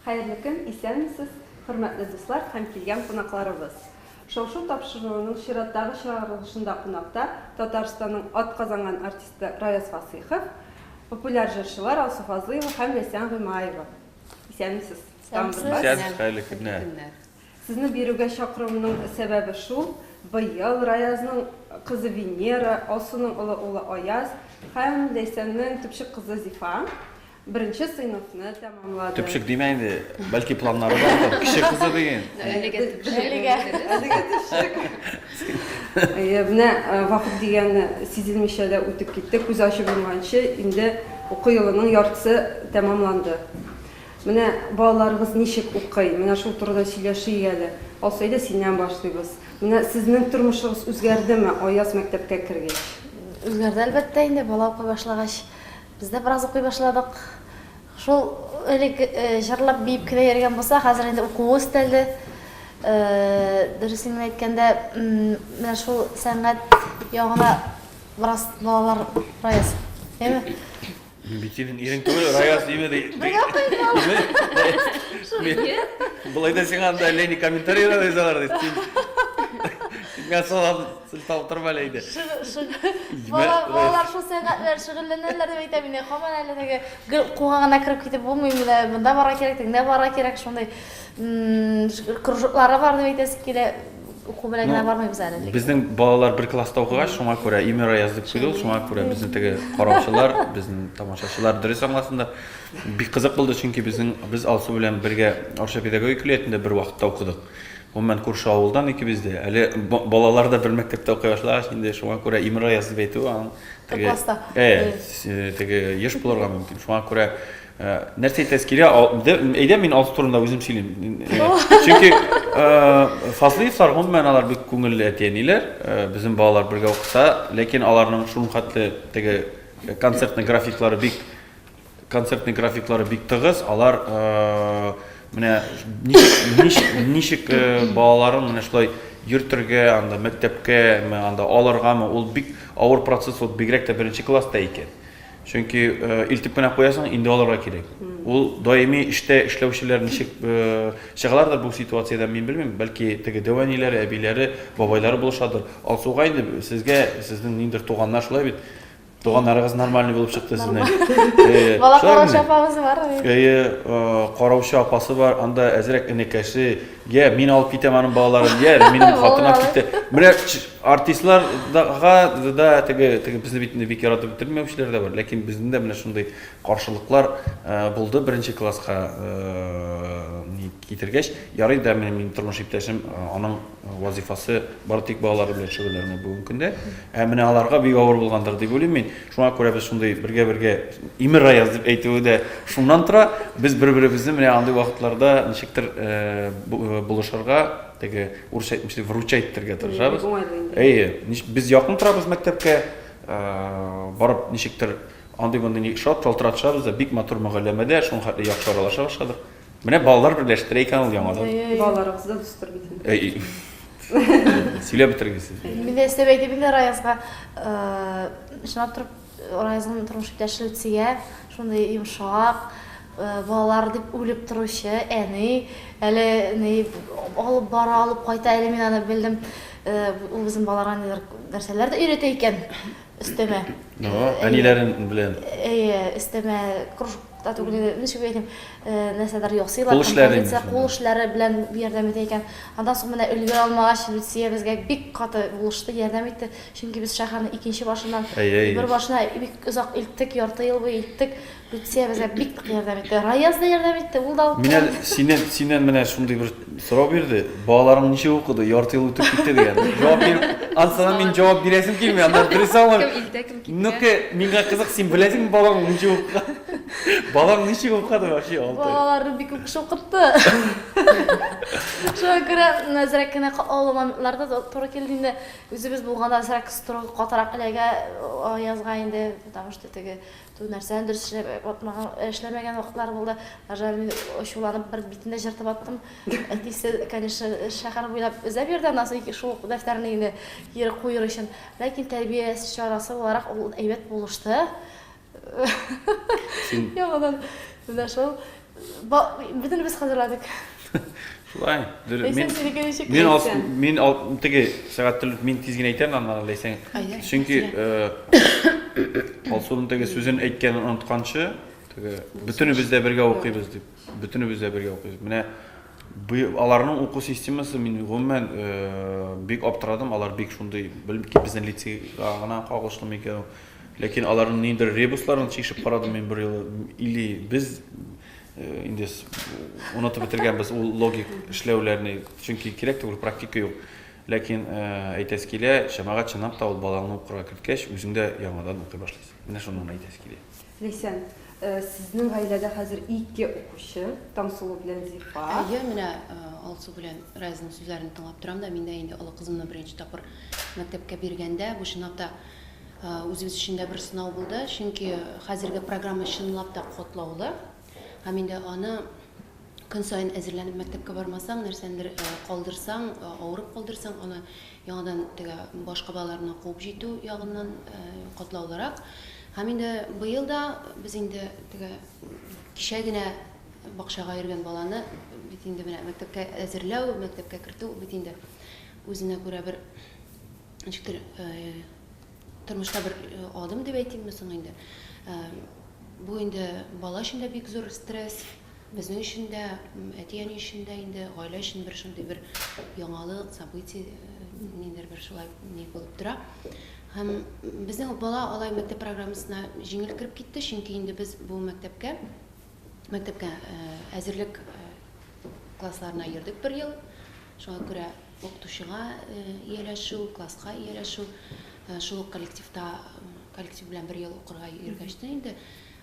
Хәерле көн, исәнмесез, хөрмәтле дуслар һәм килгән кунакларыбыз. Шау-шу тапшыруының чираттагы чыгарылышында кунакта Татарстанның атказанган артисты Раяз Фасыйхов, популяр җырчылар Алсу Фазлыева һәм Ләйсән Гыймаева. Исәнмесез. Исәнмесез, хәерле көннәр. Сезне бирүгә чакыруымның сәбәбе шул, быел Раязның кызы Венера, Алсуның олы улы Аяз һәм Ләйсәннең төпчек кызы Зифа беренче сыйныфны тәмамлады. Төпчек димә инде, бәлки планнары бардыр, кече кызы диген. Әлегә төпчек. Әлегә. Әлегә төпчек. Әйе, менә вакыт дигәне сизелмичә дә үтеп китте, күз ачып йомганчы инде уку елының яртысы тәмамланды. Менә балаларыгыз ничек укый? Менә шул турыда сөйләшик әле. Алсу, әйдә синнән башлыйбыз. Менә сезнең тормышыгыз үзгәрдеме Аяз мәктәпкә кергәч? Үзгәрде, әлбәттә инде, бала укый башлагач. Без дә бераз укый башладык. Шул элек җырлап, биеп кенә йөргән булса, хәзер инде укуы өстәлде. Дөресен генә әйткәндә, менә шул сәнгать ягына бераз балалар Раяз, әйеме? Мин бит синең ирең түгел, Раяз име ди. Бергә укыйбыз. Болай да сиңа анда әллә ни комментарийлар язалар ди. Син миңа салам сылтап торма әле әйдә. Балалар шул сәнгать белән шөгыльләнәләр дип әйтәм инде. Һаман әле теге гел укуга гына кереп китеп булмый, менә монда барырга кирәк, тегендә барырга кирәк, шундый кружоклары бар дип әйтәсе килә. Уку белән генә бармыйбыз әле. Безнең балалар бер класста укыгач, шуңа күрә Имира язып куйды ул, шуңа күрә безнең теге караучылар, безнең тамашачылар дөрес аңласыннар. Бик кызык булды, чөнки безнең без Алсу белән бергә Арча педагогика көллиятендә бер вакытта укыдык. Гомумән, күрше авылдан икебез дә. Әле балалар да бер мәктәптә укый башлагач, инде шуңа күрә Имира язып әйтү аның теге класста. Теге еш булырга мөмкин. Шуңа күрә Нәрсә әйтәсе килә? Әйдә, мин Алсу турында үзем сөйлим. Чөнки Фазлыевлар гомумән алар бик күңелле әти-әниләр. Безнең балалар бергә укыса, ләкин аларның шуның хәтле теге концертный графиклары бик концертный графиклары бик тыгыз. Алар менә ничек ничек балаларын менә шулай йөртергә, анда мәктәпкәме, анда алыргамы, ул бик авыр процесс, ул бигрәк тә беренче класста икән. Чөнки илтеп кенә куясың, инде алырга кирәк. Ул даими эштә эшләүчеләр ничек чыгалардыр бу ситуациядән, мин белмим. Бәлки теге дәү әниләре, әбиләре, бабайлары булышадыр. Алсуга инде сезгә, сезнең ниндидер туганнар шулай бит. Туганнарыгыз нормальный булып чыкты сезнең. Бала караучы апабыз бар. Әйе, караучы апасы бар, анда әзрәк энекәше. Я, мин алып китәм аның балаларын, я, минем хатын алып китә. Менә Артистларга да теге, теге безне бит инде бик яратып бетермәүчеләр дә бар, ләкин безнең дә менә шундый каршылыклар булды беренче класска ни китергәч. Ярый да менә минем тормыш иптәшем, аның вазифасы бары тик балалары белән шөгыльләнү бүгенге көндә. Ә менә аларга бик авыр булгандыр дип уйлыйм мин. Шуңа күрә без шундый бергә-бергә Имер Раяз дип әйтүе дә шуннан тора. Без бер-беребезне менә андый вакытларда ничектер булышырга, теге урысча әйтмешли выручать итәргә тырышабыз. Бик уңайлы инде. Әйе, без якын торабыз мәктәпкә, барып ничектер андый-мондый ни шат шалтыратышабыз да, бик матур мөгалләмәдә, шуның хәтле яхшы аралаша башладык. Менә балалар берләштерә икән ул яңадан. Балаларыгыз да дустыр бит инде. Әй, сөйләп бетерегез сез. Мин дә өстәп әйтим инде Раязга, чынлап торып, Раязның тормыш иптәше Люция шундый йомшак, балалар дип үлеп торучы әни. Әле ни алып бара, алып кайта, әле мин аны белдем. Ул безнең балаларга нидер нәрсәләр дә өйрәтә икән. Өстәмә. Ну, әниләрен белән. Әйе, өстәмә кружокта түгел инде, ничек әйтим, нәрсәләр ясыйлар, Кул эшләре инде композиция, кул эшләре белән ярдәм итә икән. Аннан соң менә өлгерә алмагач, Люция безгә бик каты булышты, ярдәм итте. Чөнки без шәһәрнең икенче башыннан бер башына бик озак илттек, ярты ел буе илттек. Люция безгә бик нык ярдәм итте. Раяз да ярдәм итте, ул да Мин әле синнән, синнән менә шундый бер сорау бирде. Балаларың ничек укыды? Ярты ел үтеп китте дигән. Җавап бир. Ансына мин җавап бирәсем килми, анда дөрес аңлам. Кем илтә, кем китә. Ну-ка, миңа кызык, син беләсеңме балаң ничек укыган? Балаң ничек укыды вообще алты ай? Балаларны бик күп кеше укытты. Шуңа күрә әзрәк кенә катлаулы моментлар да туры килде инде. Үзебез булганда әзрәк строго катырак эләгә Аязга инде, потому что теге ту нәрсәне дөрес эшләп атмаган, эшләмәгән вакытлар булды. Даже әле мин ачуланып бер битен дә җыртып аттым. Әтисе, конечно, шәһәр буйлап эзләп йөрде аннан соң шул ук дәфтәрне инде кире куер өчен. Ләкин тәрбия чарасы буларак ул әйбәт булышты. Син Яңадан. Менә шул. Бөтенебез хәзерләдек. Шулай. Мин мин ал мин ал теге сәгать тел мин тиз генә әйтәм аннары Ләйсән. Чөнки Алсуның теге сүзен әйткәнен онытканчы, теге бөтенебез дә бергә укыйбыз дип. Бөтенебез дә бергә укыйбыз. Менә аларның уку системасы мин гомумән бик аптырадым. Алар бик шундый, бәлки безнең лицейга гына кагылышлы микән ул. Ләкин аларның ниндидер ребусларын чишеп карадым мин бер юлы. Или без инде онытып бетергәнбез ул логик эшләүләрне, чөнки кирәк түгел, практика юк. Ләкин әйтәсе килә, җәмәгать чынлап та ул балаңны укырга керткәч, үзең дә яңадан укый башлыйсың. Менә шуны гына әйтәсе килә. Ләйсән, сезнең гаиләдә хәзер ике укучы, Таңсылу белән Зифа. Әйе, менә Алсу белән Раязның сүзләрен тыңлап торам да, мин дә инде олы кызымны беренче тапкыр мәктәпкә биргәндә, бу чынлап та Үзебез өчен дә бер сынау булды, чөнки хәзерге программа чынлап та катлаулы. Һәм инде аны көн саен әзерләнеп мәктәпкә бармасаң, нәрсәнедер калдырсаң, авырып калдырсаң, аны яңадан теге башка балаларны куып җитү ягыннан катлаулырак. Һәм инде быел да без инде теге кичә генә бакчага йөргән баланы бит инде менә мәктәпкә әзерләү, мәктәпкә кертү бит инде үзенә күрә бер ничектер тормышта бер адым дип әйтимме соң инде. Бу инде бала өчен дә бик зур стресс, безнең өчен дә, әти-әни өчен дә инде, гаилә өчен бер шундый бер яңалык, событие, ниндидер бер шулай ни булып тора. Һәм безнең бала алай мәктәп программасына җиңел кереп китте, чөнки инде без бу мәктәпкә мәктәпкә әзерлек классларына йөрдек бер ел. Шуңа күрә укытучыга ияләшү, класска ияләшү, шул ук коллективта, коллектив белән бер ел укырга йөргәчтен инде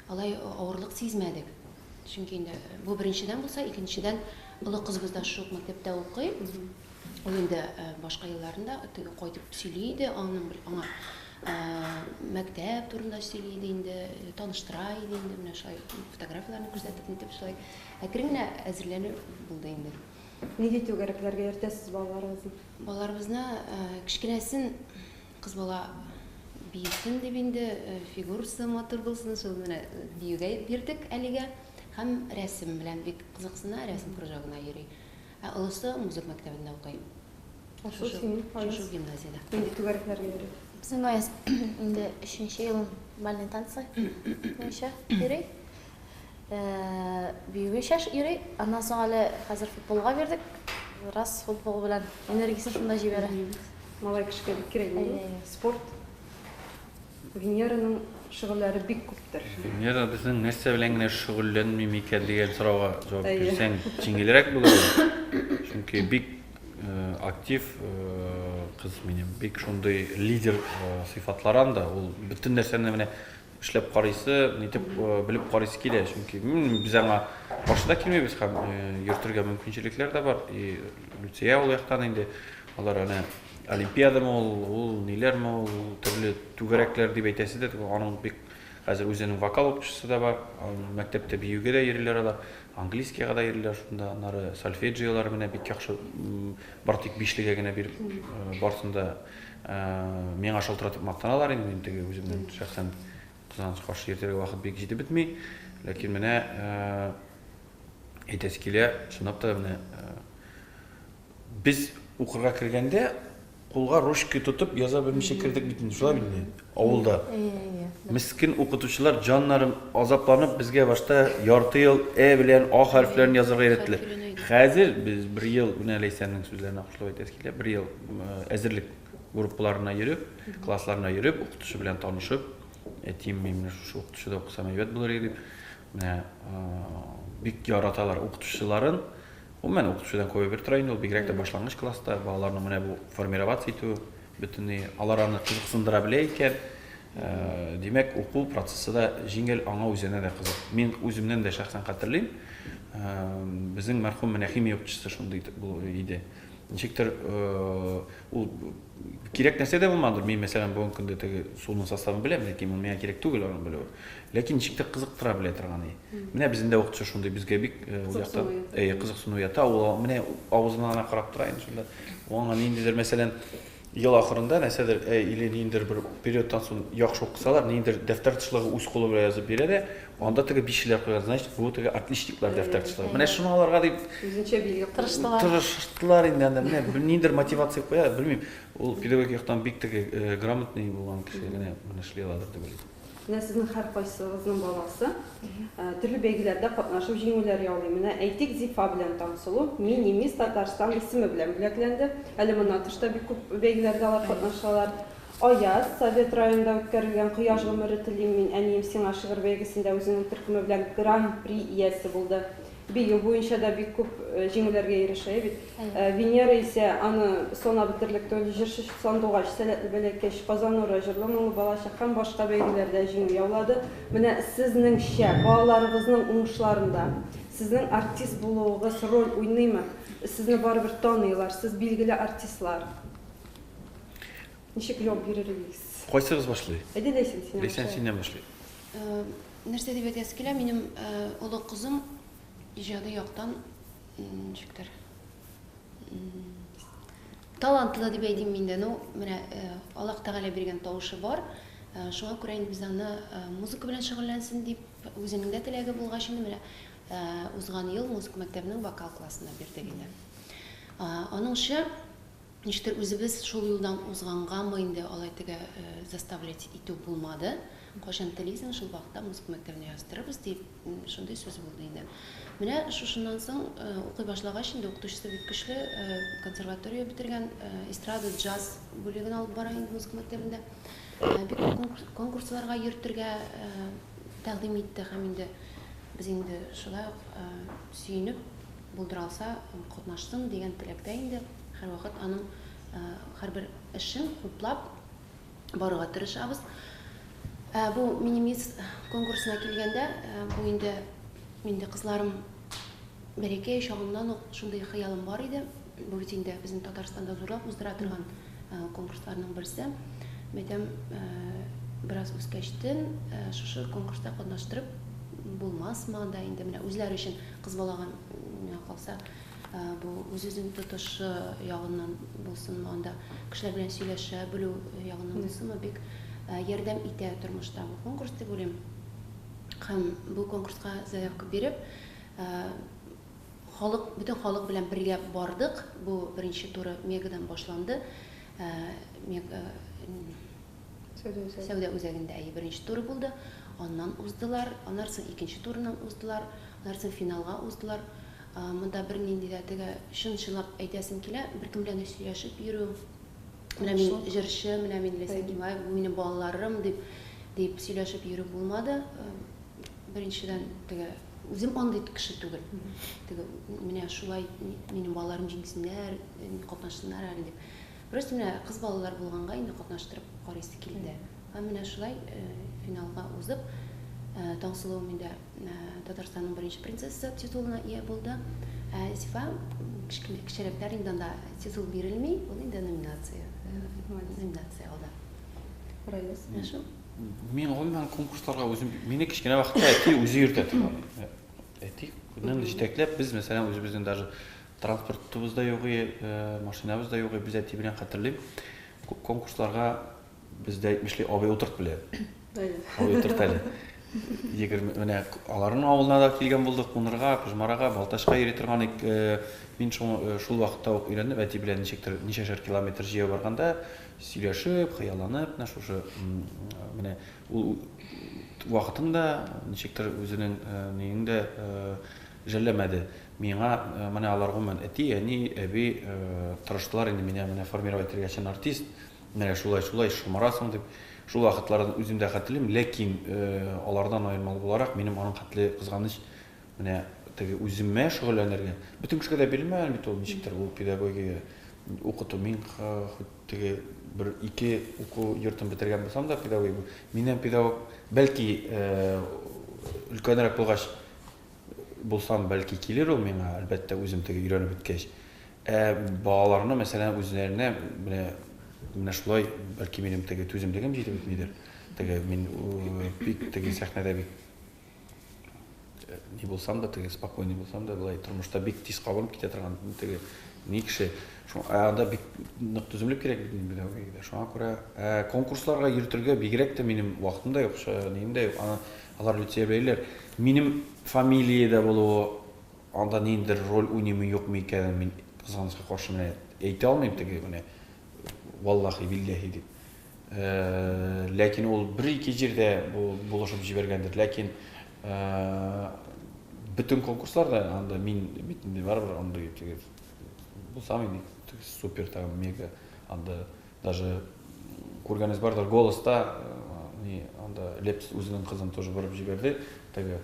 алай авырлык сизмәдек. Чөнки инде бу беренчедән булса, икенчедән, олы кызыбыз да шул ук мәктәптә укый. Ул инде башка елларында теге кайтып сөйли иде, аның бер аңа мәктәп турында сөйли иде инде, таныштыра иде инде, менә шулай фотографияләрне күрсәтеп, нитеп шулай әкрен генә әзерләнү булды инде. Нинди түгәрәкләргә йөртәсез балаларыгызны? Балаларыбызны кечкенәсен кыз бала биесен дип инде, фигурасы матур булсын, шул менә биюгә бирдек әлегә. Һәм рәсем белән бик кызыксына, рәсем кружогына йөри. Ә олысы музыка мәктәбендә укый. Шушы шушы гимназиядә. Нинди түгәрәкләргә йөри? Безнең Аяз инде өченче елын бальный танцы буенча йөри. Бию буенча йөри. Аннан соң әле хәзер футболга бирдек. Раз футбол белән энергиясен шунда җибәрә. Малай кешегә бик кирәк инде спорт. Венераның шөгыльләре бик күптер. Венера безнең нәрсә белән генә шөгыльләнми микән дигән сорауга җавап бирсәң, җиңелрәк булыр иде. Чөнки бик актив кыз минем, бик шундый лидер сыйфатлары анда. Ул бөтен нәрсәне менә эшләп карыйсы, нитеп белеп карыйсы килә. Чөнки без аңа каршы да килмибез һәм йөртергә мөмкинчелекләр дә бар. И Люция ул яктан инде алар әнә Олимпиадамы ул, ул ниләрме ул, төрле түгәрәкләр дип әйтәсе дә түгел. Аның бик хәзер үзенең вокал укытучысы да бар. Мәктәптә биюгә дә йөриләр алар, английскийга да йөриләр шунда. Аннары сольфеджиолар менә бик яхшы, бары тик бишлегә генә биреп, барысын да миңа шалтыратып мактаналар инде. Мин теге үземнең шәхсән кызганыч каршы йөртергә вакыт бик җитеп бетми. Ләкин менә әйтәсе килә, чынлап та менә Без укырга кергәндә кулга ручка тотып яза белмичә кердек бит инде, шулай бит инде, авылда. Мескен укытучылар җаннарын азапланып безгә башта ярты ел Э белән А хәрефләрен язарга өйрәттеләр. Хәзер без бер ел, менә Ләйсәннең сүзләренә кушылып әйтәсе килә, бер ел әзерлек группаларына йөреп, классларына йөреп, укытучы белән танышып, әтием мин менә шушы укытучыда укысам әйбәт булыр иде дип, менә бик яраталар укытучыларын. Гомумән, укытучыдан күп әйбер тора инде ул, бигрәк тә башлангыч класста балаларның менә бу формироваться итүе бөтенләй, алар аны кызыксындыра белә икән, димәк, уку процессы да җиңел, аңа үзенә дә кызык. Мин үземнән дә шәхсән хәтерлим, безнең мәрхүм менә химия укытучысы шундый иде. Ничектер ул кирәк нәрсә дә булмадыр. Мин, мәсәлән, бүгенге көндә теге суның составын беләм, ләкин ул миңа кирәк түгел аны белү. Ләкин ничектер кызыктыра белә торган и. Менә безнең дә укытучы шундый безгә бик ул якта әйе, кызыксыну уята. Ул менә авызына гына карап тора инде шунда. Ул аңа ниндидер, мәсәлән, Ел ахырында нәрсәдер, или ниндидер бер периодтан соң яхшы укысалар, ниндидер дәфтәр тышлыгы үз кулы белән язып бирә дә, анда теге бишлеләр куя, значит, бу теге отличниклар дәфтәр тышлыгы. Менә шуны аларга дип үзенчә билге тырыштылар. Тырыштылар инде анда. Менә ниндидер мотивация куя, белмим. Ул педагогик яктан бик теге грамотный булган кеше генә моны эшли аладыр дип уйлыйм. Менә сезнең һәркайсыгызның баласы төрле бәйгеләрдә катнашып җиңүләр яулый. Менә әйтик, Зифа белән Таңсылу Мини-мисс Татарстан исеме белән бүләкләнде. Әле моннан тыш та бик күп бәйгеләрдә алар катнашалар. Аяз, Совет районында үткәрелгән Кояш гомере телим мин, әнием сиңа шигырь бәйгесендә үзенең төркеме белән Гран-при иясе булды. Бию буенча да бик күп җиңүләргә ирешә бит. Венера исә аны санап бетерлек түгел. Җырчы Сандугач, Сәләтле бәләкәч, Казан нуры, Җырлы моңлы балачак һәм башка бәйгеләрдә җиңү яулады. Менә сезнеңчә, балаларыгызның уңышларында сезнең артист булуыгыз роль уйныймы? Сезне барыбер таныйлар, сез билгеле артистлар. Ничек җавап бирер идегез? Кайсыгыз башлый? Әйдә, Ләйсән, синнән Ләйсән, синнән башлый. Нәрсә дип әйтәсе килә, минем олы кызым иҗади яктан ничектер талантлы дип әйтим инде. Ну, менә Аллаһ Тәгалә биргән тавышы бар. Шуңа күрә инде без аны музыка белән шөгыльләнсен дип, үзенең дә теләге булгач инде менә узган ел музыка мәктәбенең вокал классына бирдек инде. Аныңчы Ничектер үзебез шул юлдан узгангамы инде алай теге заставлять итү булмады. Кайчан телисең, шул вакытта музыка мәктәбенә яздырырбыз дип, шундый сүз булды инде. Менә шушыннан соң укый башлагач инде укытучысы бик көчле, консерватория бетергән, эстрада, джаз бүлеген алып бара инде музыка мәктәбендә. Бик күп конкурсларга йөртергә тәкъдим итте һәм инде без инде шулай ук сөенеп, булдыра алса, катнашсын дигән теләктә инде. Һәрвакыт аның һәрбер эшен хуплап барырга тырышабыз. Ә бу Мини-мисс конкурсына килгәндә, бу инде инде кызларым бәләкәй чагыннан ук шундый хыялым бар иде. Бу бит инде безнең Татарстанда зурлап уздыра торган конкурсларның берсе. Мәйтәм, бераз үскәчтен шушы конкурста катнаштырып булмасмы анда инде менә үзләре өчен кыз балага миңа калса Бу үз-үзен тотышы ягыннан булсынмы, анда кешеләр белән сөйләшә белү ягыннан булсынмы, бик ярдәм итә тормышта бу конкурс дип уйлыйм. Һәм бу конкурска заявка биреп, халык, бөтен халык белән бергә бардык. Бу беренче туры Мегадан башланды. Мега Сәүдә үзәге. Сәүдә үзәгендә, әйе, беренче туры булды. Аннан уздылар, аннан соң икенче турыннан уздылар, аннан соң финалга уздылар. Монда бернинди дә теге чын-чынлап әйтәсем килә, беркем белән дә сөйләшеп йөрү, менә мин җырчы, менә мин Ләйсән Гимаева, бу минем балаларым дип, дип сөйләшеп йөрү булмады. Беренчедән, теге үзем андый кеше түгел. Теге менә шулай минем балаларым җиңсеннәр, катнашсыннар әле дип. Просто менә кыз балалар булганга инде катнаштырып карыйсы килде. Һәм менә шулай финалга узып, Таңсылу миндә Татарстанның беренче принцессасы титулына ия булды. Ә Зифа кечкенә кечерәкләр инде анда титул бирелми, ул инде номинация, номинация алды. Раяз. Менә шул. Мин гомумән конкурсларга үзем, мине кечкенә вакытта әти үзе йөртә торган. Әти җитәкләп, без мәсәлән үзебезнең даже Транспортыбыз да юк и, машинабыз да юк и. Без әти белән хәтерлим, күп конкурсларга бездә әйтмешли абый утырт белә. Абый утырт әле. 20 менә аларның авылына да килгән булдык, кунырга, Пыжмарага, Балтачка йөри торган идек. Мин шул, шул вакытта ук өйрәндем, әти белән ничектер ничәшәр километр җәяү барганда сөйләшеп, хыялланып, менә шушы менә ул вакытын да ничектер үзенең ниен дә жәлләмәде. Миңа менә алар гомумән әти, әни, әби тырыштылар инде мине менә формировать итәргә чын артист, менә шулай шулай шомарасың дип. Шул вакытлардан үзем дә хәтерлим, ләкин алардан аермалы буларак минем аның хәтле кызганыч менә теге үземә шөгыльләнергә. Бөтен кешегә дә бирелмәгән бит ул ничектер ул педагогия укыту. Мин хоть теге бер ике уку йортын бетергән булсам да педагогия, миннән педагог бәлки өлкәнрәк булгач булсам, бәлки килер ул миңа, әлбәттә, үзем теге өйрәнеп беткәч. Ә балаларны, мәсәлән, үзләренә менә менә шулай, бәлки минем теге түземлегем җитеп бетмидер. Теге мин бик теге сәхнәдә бик ни булсам да, теге спокойный булсам да, болай тормышта бик тиз кабынып китә торган теге ни кеше. Ә анда бик нык түземлек кирәк бит инде педагогикада. Шуңа күрә ә, конкурсларга йөртергә бигрәк тә минем вакытым да юк, нием дә юк. Аны алар Люция беләләр. Минем фамилиядә булуы анда ниндидер роль уйныймы, юкмы икәнен мин кызганычка каршы менә әйтә алмыйм теге менә валлахи билләһи дип. Ләкин ул бер-ике җирдә булышып җибәргәндер. Ләкин бөтен конкурсларда анда мин бит инде барыбер андый теге булсам инде супер там мега анда даже күргәнегез бардыр голоста ни анда Лепс үзенең кызын тоже борып җибәрде. Теге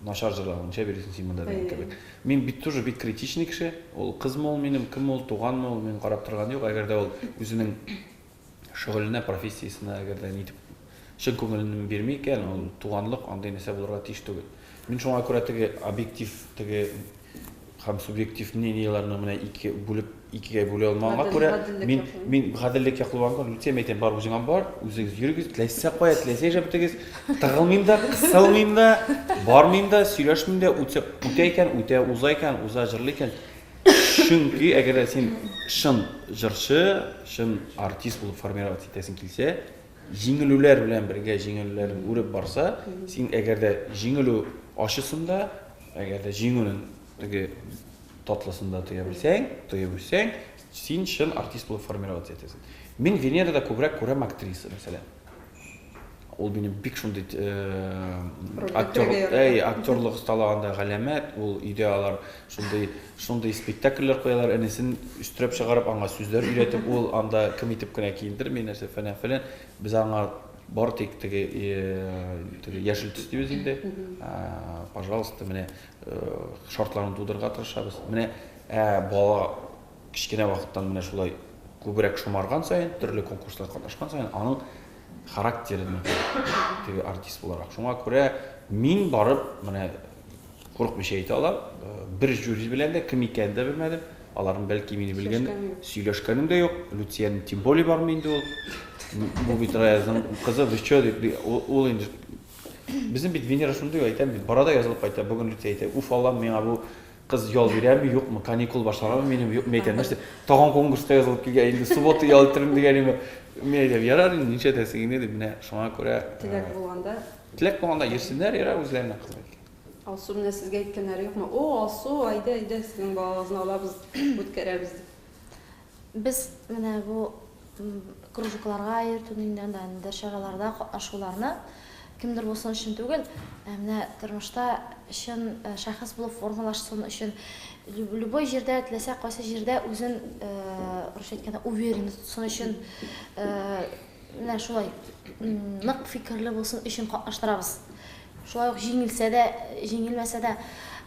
начар җырлаган, ничә бирәсең син монда дигән кебек. Мин бит тоже бик критичный кеше. Ул кызмы ул минем, кем ул, туганмы ул, мин карап торган юк. Әгәр дә ул үзенең шөгыленә, профессиясенә әгәр дә нитеп чын күңеленнән бирми икән, ул туганлык андый нәрсә булырга тиеш түгел. Мин шуңа күрә теге объектив, теге һәм субъектив мнениеләрне менә ике бүлеп, икегә бүлә алмаганга күрә, мин мин гаделлек яклы булганга күрә, Люция әйтәм, бар үзеңә бар, үзегез йөрегез, теләсә кая, теләсә нишләп бетегез, тыгылмыйм да, кысылмыйм да, бармыйм да, сөйләшмим дә, үтсә үтә икән, үтә, уза икән, уза, җырлый икән. Чөнки әгәр дә син чын җырчы, чын артист булып формироваться итәсең килсә, җиңелүләр белән бергә җиңелүләрен үреп барса, син әгәр дә җиңелү ачысын да, әгәр дә җиңүнең теге татлысын да тоя белсәң, тоеп үссәң, син чын артист булып формироваться итәсең. Мин Венерада күбрәк күрәм актриса, мәсәлән. Ул минем бик шундый актер, әй, актерлык осталыгында галәмәт. Ул өйдә алар шундый шундый спектакльләр куялар, энесен өстерәп чыгарып, аңа сүзләр өйрәтеп, ул анда кем итеп кенә киендерми, нәрсә фәлән фәлән. Без аңа бары тик теге теге яшел төс дибез инде. Пожалуйста, менә шартларын тудырырга тырышабыз. Менә бала кечкенә вакыттан менә шулай күбрәк шомарган саен, төрле конкурсларда катнашкан саен, аның характеры теге артист буларак. Шуңа күрә мин барып, менә курыкмыйча әйтә алам, бер жюри белән дә кем икәнен дә белмәдем. Аларның бәлки мине белгән, сөйләшкәнем дә юк. Люциянең тем более бармы инде ул. Бу бит Раязның кызы, вы чё дип, ул инде Безнең бит Венера шундый, әйтәм бит, бара да язылып кайта. Бүген Люция әйтә, уф Аллам, миңа бу Кыз ял бирәме, юкмы, каникул башланамы минем, юкмы, әйтәм, нәрсә, тагын конкурска язылып килгән, инде суббота ял иттерим дигән име. Мин әйтәм, ярар инде, нишләтәсең инде дип, менә шуңа күрә. Теләк булганда. Теләк булганда йөрсеннәр, ярар, үзләренә кызык икән. Алсу, менә сезгә әйткәннәре юкмы? О, Алсу, әйдә, әйдә, сезнең балагызны алабыз, үткәрәбез дип. Без менә бу кружокларга йөртүне инде анда ниндидер чараларда катнашуларны кемдер булсын өчен түгел, ә менә тормышта чын шәхес булып формалашсын өчен любой җирдә, теләсә кайсы җирдә үзен, русча әйткәндә, уверенно тотсын өчен, менә шулай нык фикерле булсын өчен катнаштырабыз. Шулай ук җиңелсә дә, җиңелмәсә дә,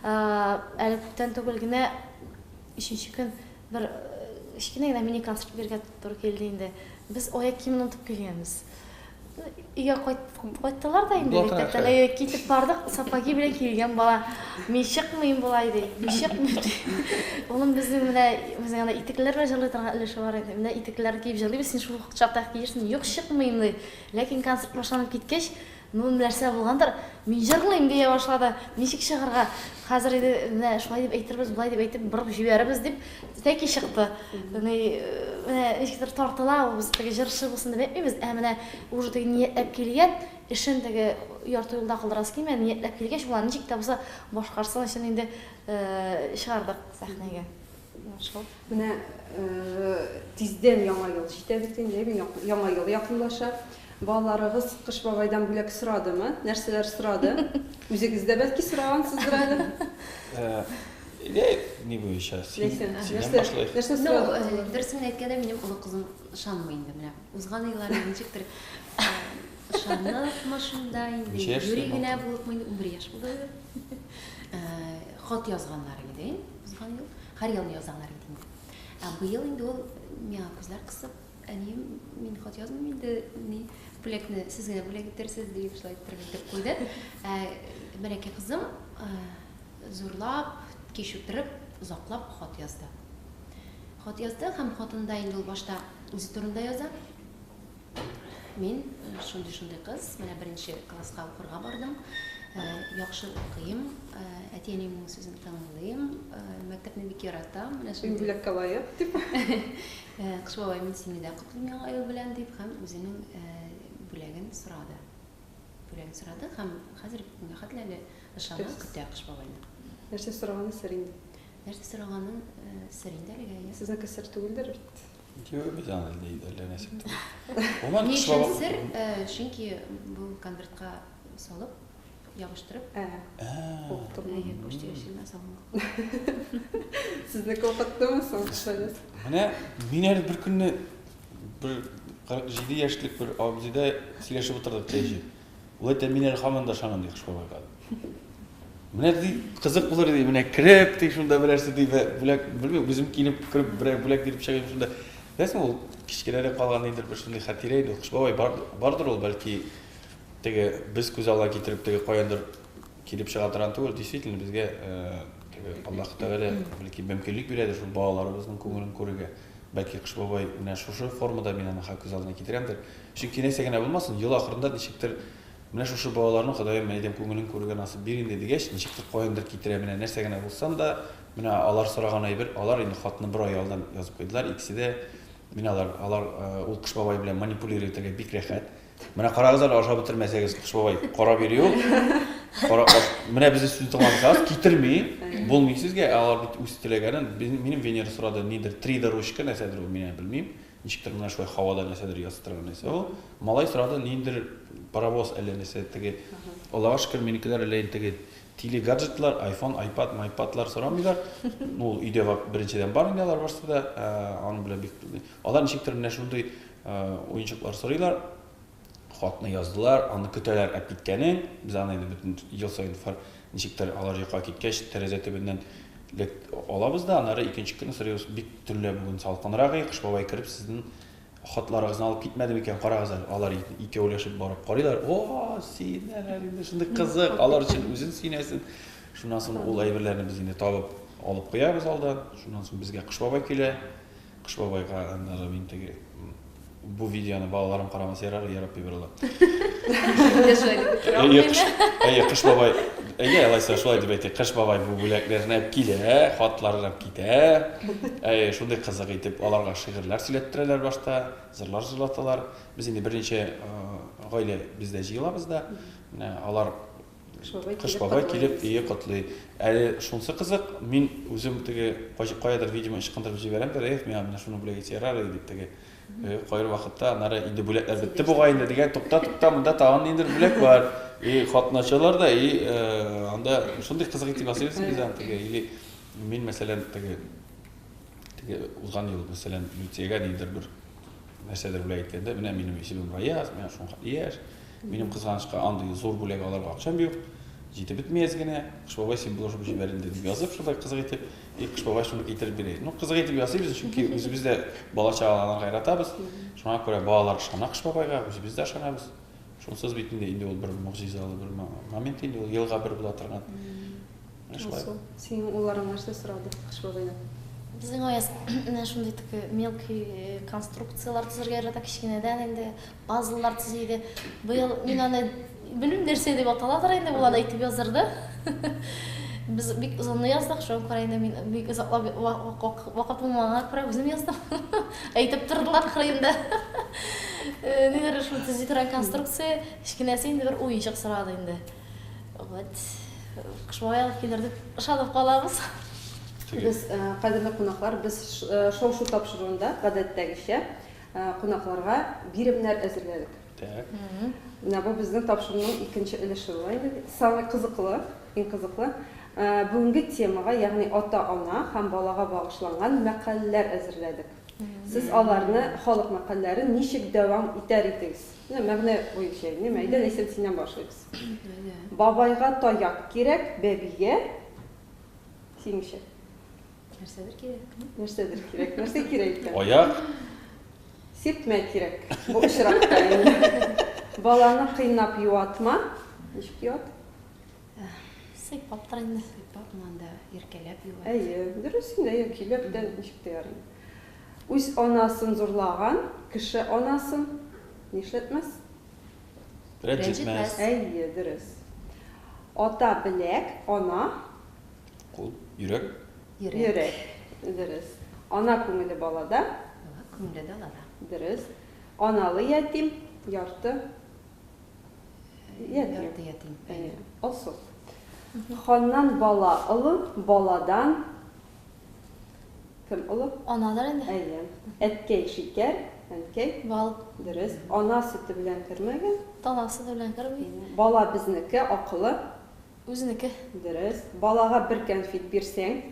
әле күптән түгел генә өченче көн Бер кечкенә генә мини-концерт бирергә туры килде инде. Без аяк киемен онытып килгәнбез. Өйгә кайттылар да инде мәктәптән. Әйе, китеп бардык, сапоги белән килгән бала. Мин чыкмыйм болай ди. Мин чыкмыйм ди. Улым безнең менә безнең анда итекләр белән җырлый торган өлеше бар иде. Менә итекләрне киеп җырлыйбыз, син шул чакта киерсең. Юк, чыкмыйм ди. Ләкин концерт башланып киткәч, Ну, нәрсә булгандыр, мин җырлыйм, дия башлады. Ничек чыгарга? Хәзер инде менә шулай дип әйтербез, болай дип әйтеп, борып җибәрербез дип, тәки чыкты. Менә ничектер тартыла ул, без теге җырчы булсын дип әйтмибез, ә менә уже теге ниятләп килгән, эшен теге ярты юлда калдырасы килмәде, ниятләп килгәч, ул аны ничек тә булса башкарсын өчен инде чыгардык сәхнәгә. Шул. Менә тиздән Яңа ел җитә бит инде, Яңа ел якынлаша. Балаларыгыз Кыш бабайдан бүләк сорадымы? Нәрсәләр сорады? Үзегез дә бәлки сорагансыздыр әле. Әйдә, ни буенча? Синнән башлыйк. Нәрсә сорады? Ну, дөресен генә әйткәндә, минем олы кызым ышанмый инде менә. Узган елларда ничектер ышаныпмы шунда инде, юри генә булыпмы инде, 11 яшь булды. Хат язганнар иде узган ел. Һәр елны язалар иде инде. Ә быел инде ул миңа күзләр кысып, әнием, мин хат язмыйм инде, ни, бүләкне сез генә бүләк итерсез, дип шулай иттереп әйтеп куйды. Ә бәләкәй кызым зурлап, кич утырып, озаклап хат язды. Хат язды һәм хатында инде ул башта үзе турында яза. Мин шундый-шундый кыз, менә беренче класска укырга бардым. Яхшы укыйм, әти-әниемнең сүзен тыңлыйм, мәктәпне бик яратам. Менә шундый. Бүләккә лаек дип. Кыш бабай, мин сине дә котлыйм Яңа ел белән, дип һәм үзенең бүләген сорады. Бүләген сорады һәм хәзер бүгенгә хәтле әле ышана, көтә Кыш бабайны. Нәрсә сораганы сер инде. Нәрсә сораганын сер инде әлегә, әйе. Сезнеке сер түгелдер бит? Юк, без аны әллә нәрсә түгел. Гомумән, Ни өчен сер? Чөнки бу конвертка салып, ябыштырып. Ә. Укыттымы? Әйе, почта ящигына салынган. Сезнеке укыттымы соң, Шәлес? Менә мин әле бер көнне бер 47 яшьлек бер абзыйда сөйләшеп утырдык чәй эчеп. Ул әйтә, мин әле һаман да ышанам, ди, Кыш бабайга. Менә ди, кызык булыр ди, менә кереп ди, шунда берәрсе ди, бүләк, белмим, үзем килеп кереп, берәр бүләк биреп чыгыйм шунда. Беләсеңме, ул кечкенәрәк калган инде бер шундый хатирә инде, Кыш бабай бар, бардыр ул, бәлки теге без күз алдына китереп теге каяндыр килеп чыга торган түгел, действительно безгә теге Аллаһ Тәгалә бәлки мөмкинлек бирәдер шул балаларыбызның күңелен күрергә. Бәлки Кыш бабай менә шушы формада мин аны күз алдына китерәмдер. Чөнки нәрсә генә булмасын, ел ахырында ничектер менә шушы балаларның Ходаем, әйдәм күңелен күрергә насыйп бир инде дигәч, ничектер каяндыр китерә, менә нәрсә генә булсан да, менә алар сораган әйбер, алар инде хатны бер ай алдан язып куйдылар, икесе дә, мин алар, алар ул Кыш бабай белән манипулировать итәргә бик рәхәт. Менә карагыз әле, ашап бетермәсәгез, Кыш бабай карап йөри ул. Кара, менә безнең сүзне тыңламасагыз, китерми, булмый сезгә, ә алар бит үз теләгәнен, минем Венера сорады, нидер, 3D ручка, нәрсәдер ул, мин белмим. Ничектер менә шулай һавада нәрсәдер язып торган нәрсә ул. Малай сорады, ниндидер паровоз әллә нәрсә теге. Аллага шөкер, минекеләр әллә инде теге тиле гаджетлар, iPhone, iPad, майпадлар сорамыйлар. Ну, ул өйдә беренчедән бар инде алар барсы да, аның белән бик алар ничектер менә шундый уенчыклар сорыйлар. Хатны яздылар, аны көтәләр әп киткәнен. Без аны инде бөтен ел саен ничектер алар йокыга киткәч, тәрәзә төбеннән алабыз да, аннары икенче көнне сорыйбыз, бик төнлә бүген салкынрак, Кыш бабай кереп сезнең хатларыгызны алып китмәде микән, карагыз әле. Алар икәүләшеп барып карыйлар. О, сөенәләр инде, шундый кызык, алар өчен үзең сөенәсең. Шуннан соң ул әйберләрне без инде табып алып куябыз алдан. Шуннан соң безгә Кыш бабай килә. Кыш бабайга аннары мин теге бу видеоны балаларым карамаса ярар, я Рабби бер Алла. Әйе, Кыш бабай, әйе, алайса шулай дип әйтик, Кыш бабай бу бүләкләрне алып килә, хатларын алып китә. Әйе, шундый кызык итеп аларга шигырьләр сөйләттерәләр башта, җырлар җырлаталар. Без инде берничә гаилә бездә җыелабыз да. Менә алар Кыш бабай килеп, өе котлый. Әле шунсы кызык, мин үзем теге каядыр видимо ычкындырып җибәрәм дә, эх, миңа менә шуны бүләк итсә ярар иде дип теге. Кайбер вакытта аннары инде бүләкләр бетте бугай инде дигән, тукта, тукта, монда тагын ниндидер бүләк бар. И хатны ачалар да, и анда шундый кызык итеп ясыйбыз без аны теге. Или мин, мәсәлән, теге теге узган ел, мәсәлән, Люциягә ниндидер бер нәрсәдер бүләк иткәндә, менә минем исемем Раяз, миңа шуңа яшь. Минем кызганычка андый зур бүләк алырга акчам юк. Җитеп бетми әз генә. Кыш бабай син булышып җибәр инде дип язып, шулай кызык итеп, и Кыш бабай шуны китереп бирә. Ну, кызык итеп ясыйбыз, чөнки үзебез дә бала чагаларны яратабыз. Шуңа күрә балалар ышана Кыш бабайга, үзебез дә ышанабыз. Шунсыз бит инде инде ул бер могҗизалы бер момент инде ул елга бер була торган. Менә шулай. Алсу, синең улларың нәрсә сорады Кыш бабайдан? Безнең Аяз менә шундый теге мелкий конструкцияләр төзергә ярата кечкенәдән инде. Пазллар төзи иде. Быел мин аны белмим нәрсә дип аталадыр инде, ул аны әйтеп яздырды. Без бик озынны яздык, шуңа күрә инде мин бик озаклап вакыт булмаганга күрә үзем яздым. Әйтеп тордылар кырыенда. Нидер шул төзи торган конструкция, кечкенәсе инде бер уенчык сорады инде. Вот. Кыш бабай алып килер дип ышанып калабыз. Без, кадерле кунаклар, без шау-шу тапшыруында, гадәттәгечә, Кунакларга биремнәр әзерләдек. Так. Менә бу безнең тапшыруның икенче өлеше була инде. Самый кызыклы, иң кызыклы. Бүгенге темага, ягъни ата-ана һәм балага багышланган мәкальләр әзерләдек. Сез аларны, халык мәкальләрен ничек дәвам итәр идегез? Менә мәгънә буенча инде. Әйдә, Ләйсән, синнән башлыйбыз. Бабайга таяк кирәк, бәбигә синеңчә? Нәрсәдер кирәк. Нәрсәдер кирәк. Нәрсә кирәк икән? Аяк. Сиртмә кирәк. Бу очракта инде. Баланы кыйнап юатма. Ничек юат? Сыйпап тор инде. Сыйпап, монда иркәләп юат. Әйе, дөрес инде, әйе, көйләп тә ничек тә ярый. Үз анасын зурлаган кеше анасын нишләтмәс? Рәнҗетмәс. Әйе, дөрес. Ата беләк, ана. Кул, йөрәк. Йөрәк. Дөрес. Ана күңеле балада. Бала күңеле далада. Дөрес. Аналы ятим, ярты ятим. Ярты ятим. Әйе. Алсу. Ханнан бала олы, баладан кем олы? Анадыр инде. Әйе. Әткәй шикәр, әнкәй. Бал. Дөрес. Ана сөте белән кермәгән. Тана сөте белән керми. Бала безнеке, акылы. Үзенеке. Дөрес. Балага бер кәнфит бирсәң.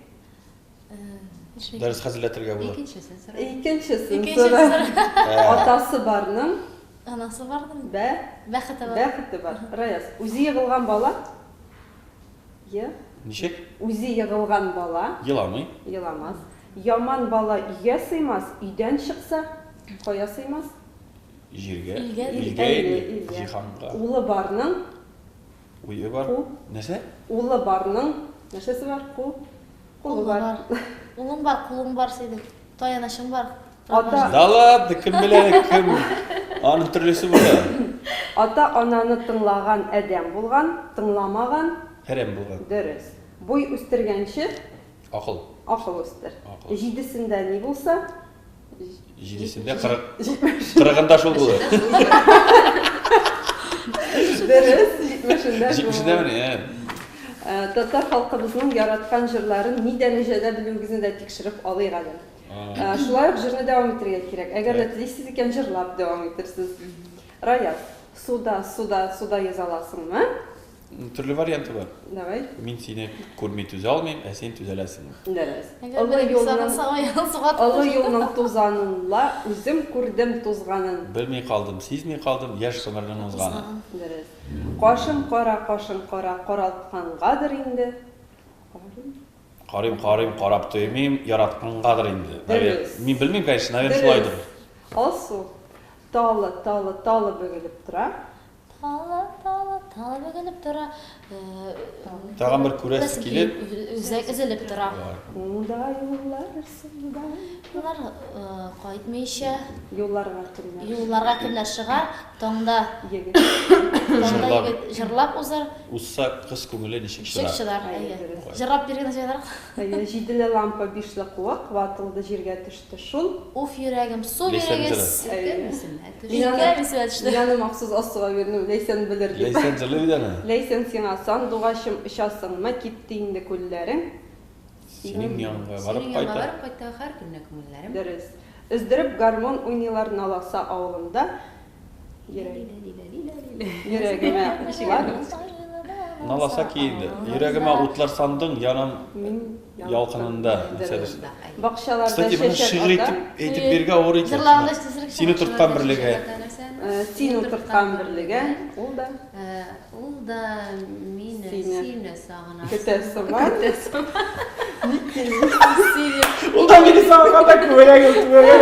Дәрес хәзерләтергә була. Икенчесен сора. Икенчесен Икенчесен сора. сора. Атасы барның. Анасы барның. Бәхете бар. Бәхете бар. Раяз. Үзе егылган бала. Е. Ничек? Үзе егылган бала. Еламый. Еламас. Яман бала өйгә сыймас, өйдән чыкса, кая сыймас? Җиргә. Илгә. Илгә Әйе, инде. илгә. Җиһанга. Улы барның. Уе бар. Ку. Нәрсә? Улы барның. Нәрсәсе бар? Ку. Кулы бар. Улың бар, кулың бар синең. Таянычың бар. Ата. Да ладно, кем белә, кем. Аның төрлесе була. Ата-ананы тыңлаган адәм булган, тыңламаган Әрәм булган. Дөрес. Буй үстергәнче Акыл. Акыл үстер. Акыл. Җидесендә ни булса? Җидесендә 40. Кырыгында шул булыр. Дөрес, җитмешендә. Җитмешендә мени, ә. Татар халкыбызның яраткан җырларын ни дәрәҗәдә белүегезне дә тикшереп алыйк әле. Шулай ук җырны дәвам итәргә кирәк. Әгәр дә телисез икән, җырлап дәвам итерсез. Раяз, суда, суда, суда йөзә аласыңмы? Төрле варианты бар. Давай. Мин сине күрми түзә алмыйм, ә син түзәләсеңме? Дөрес. Әгәр Олы бер юлның сагынсаң, аягын суга Олы юлның тузанын ла үзем күрдем тузганын. Белми калдым, сизми калдым, яшь гомернең узганын. Дөрес. Кашың кара, кашың кара, каралткангадыр инде. Карыйм. Карыйм, карыйм, карап туймыйм, яраткангадыр инде. Дөрес. Мин белмим, конечно, наверное, Дөрес. шулайдыр. Алсу. Талы, талы, талы бөгелеп тора. Талы, талы, талы бөгелеп тора. Тагын бер күрәсе килеп. Үзәк өзелеп тора. Уңда юллар, сулда. Юллар кайтмыйча. Юлларга кемнәр? Юлларга кемнәр чыгар? Таңда егет. Таңда Җырлап. егет җырлап узар. Узса кыз күңеле ничек Ничек чыдар? чыдар? Әйе, Әйе. дөрес. Җырлап биргән җырлар. Әйе, җиделе лампа, бишле куак, ватылды, җиргә төште шул. Уф, йөрәгем, су Ләйсән бирегез. җыры. Әйе. Мин аны исемә төште. Мин аны махсус Алсуга бирдем, Ләйсән белер дип. Ләйсән җырлый бит аны. Ләйсән сиңа сандугачым, очасыңмы, кипте инде күлләрең. Синең янга барып Синең янга кайта. барып кайта һәр көнне күңелләрем. Дөрес. Өздереп гармун уйныйлар Наласа авылында. Йөрәк. Йөрәгемә утлар. Наласа киенде. Йөрәгемә утлар сандың, янам Мин ялкынында. Дөрес. Нәрсәдер. Бакчаларда Кстати, моны чәчәк шигырь ата. итеп әйтеп бирергә авыр икән. Җырлаганда тизрәк Сине тоткан берлегә. Син утырткан берлегә, ул да Ул да мине Сине. сине сагына. көтә сыман. Ник килмисең? Ул да мине сагынганда күбәләгем түбәгә.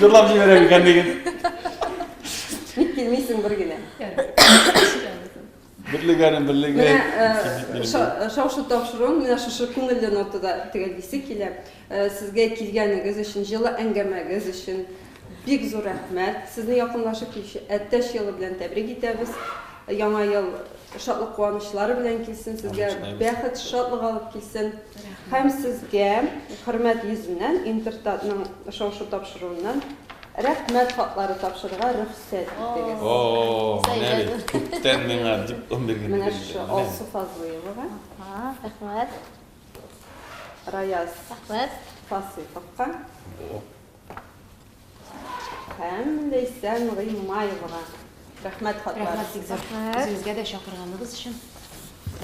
Җырлап җибәрәм икән диген. Ник килмисең бер генә? Берлегәнем берлегә. Менә шау-шу тапшыруын менә шушы күңелле нотада төгәллисе килә. Сезгә килгәнегез өчен, җылы әңгәмәгез өчен бик зур рәхмәт. Сезне якынлашып килүче Әтәч елы белән тәбрик итәбез. Яңа ел шатлык куанычлары белән килсен, сезгә Амин. бәхет, шатлык алып килсен. Һәм сезгә хөрмәт йөзеннән Интертатның шау-шу тапшыруыннан рәхмәт хатлары тапшырырга рөхсәт итегез. О, менә бит күптән миңа диплом биргән. Менә шушы Алсу Фазлыевага, Рәхмәт. Раяз Рәхмәт. Фасыйховка һәм Ләйсән Гыймаевага рәхмәт хатлары. Рәхмәт бик зур. Үзегезгә дә чакырганыгыз өчен.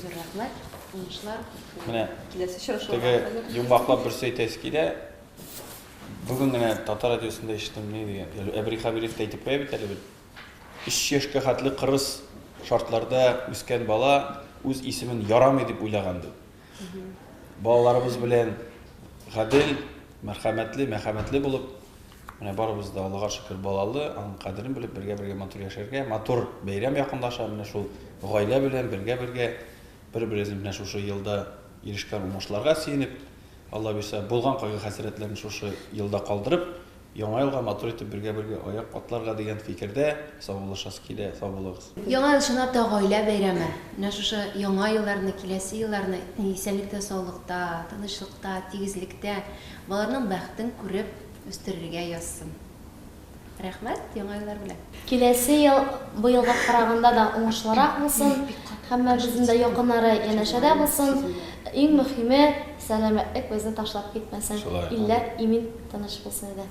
Зур рәхмәт. Уңышлар. Менә Киләсе очрашуга теге кадәр. йомгаклап бер сүз әйтәсе килә. Бүген генә Татар радиосында ишеттем, ни дигән. Әбри Хәбиров та әйтеп куя бит әле бер. 3 яшькә хәтле кырыс шартларда үскән бала үз исемен ярамый дип уйлаган дип. Балаларыбыз белән гадел, мәрхәмәтле, мәрхәмәтле булып, менә барыбыз да Аллага шөкер балалы, аның кадерен белеп бергә-бергә матур яшәргә, матур бәйрәм якынлаша, менә шул гаилә белән бергә-бергә бер-беребезнең менә шушы елда ирешкән уңышларга сөенеп, Алла бирсә, булган кайгы-хәсрәтләрне шушы елда калдырып, Яңа елга матур итеп бергә-бергә аяк атларга дигән фикердә саубуллашасы килә. Сау булыгыз. Яңа ел чынлап та гаилә бәйрәме. Менә шушы яңа елларны, киләсе елларны исәнлектә-саулыкта, тынычлыкта, тигезлектә, балаларның бәхетен күреп үстерергә язсын. Рәхмәт, яңа еллар белән. Киләсе ел быелга караганда да уңышлырак булсын, һәммәбезнең дә якыннары янәшәдә булсын. Иң мөһиме, сәламәтлек безне ташлап китмәсен. Илләр имин, тыныч булсын иде.